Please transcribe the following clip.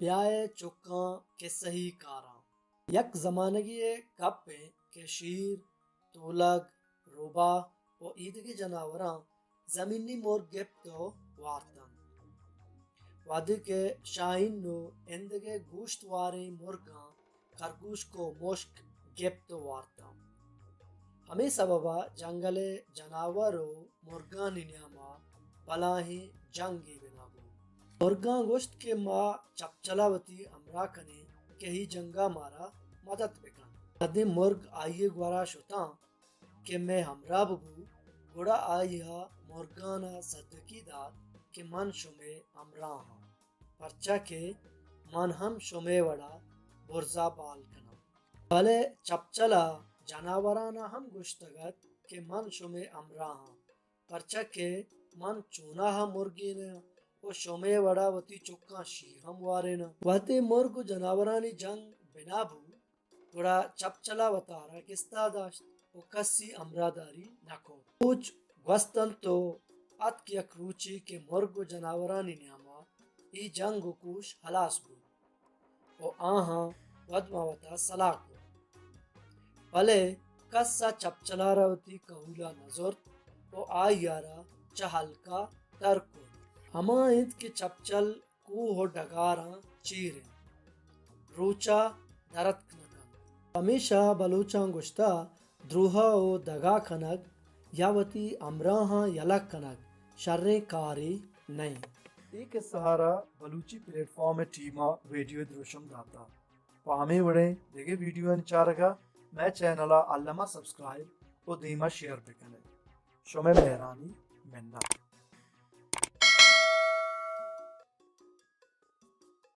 بیائے چکاں کسہی کاراں۔ یک زمانگے ءِ گپ اِنت کہ شیر، تولگ، روباہ ءُ ایدگہ جناوراں زمینی مرگ گپت ءُ وارت اَنت۔ وھدے کہ شاہین ءُ ایندگہ گوشت واریں مرگاں کرگوشک ءُ مشک گپت ءُ وارت اَنت۔ ہمے سبب ءَ جنگل ءِ جناور ءُ مرگانی نیام ءَ بلاہیں جنگے بنا بوت۔ مرگاں گوشت کہ ما چپچل ءَ وتی ہمراہ کنیں کہ اے جنگ ءَ مارا مدد بکن۔ وھدے مرگ آئی ءِ گورا شتاں کہ مئے ہمراہ ببو، گڑا آئی ءَ مرگان ءَ سدکی دات کہ من شمئے ہمراہ آں، پرچا کہ من ہم شمئے وڑا برزا بال کناں۔ بلے چپچل ءَ جناوران ءَ ہم گوشتگ ات کہ من شمئے ہمراہ آں، پرچا کہ من چوناہا مرگے نہ آں ءُ شمئے وڑا وتی چکاں شیر ہم واریناں۔ وھدے مرگ ءُ جناورانی جنگ بنا بوت، گڑا چپچل ءَ وتارا گستا داشت ءُ کسی ہمراہداری نہ کت۔ روچ گوست اَنت ءُ اتک یک روچے کہ مرگ ءُ جناورانی نیام ءَ اے جنگ ءُ کوش ہلاس بوت ءُ آہاں وت ماں وتا سلاہ کت۔ بلے کس ءَ چپچل ءَ را وتی کہول ءَ نہ زرت ءُ آئی ءَ را چہ ہلک ءَ در کت۔ ہما اِنت کہ چپچل کوہ ءُ ڈگاراں چیر اِنت، روچ ءَ در اتک نہ کنت۔ پمیشا بلوچاں گوشتہ، دروہ ءُ دگا کنگ یا وتی ہمراہاں یلہ کنگ شریں کارے نہ اِنت۔ اے قصہ ءَ را بلوچی پلیٹ فارم ءِ ٹیم ءَ ویڈیو دروشم داتہ۔ پہ ہمے وڑیں دگہ ویڈیوانی چارگ ءَ مئے چینل ءَ الم ءَ سبسکرائب ءُ دیم ءَ شیئر بکن ات۔ شمئے مہرانی منت۔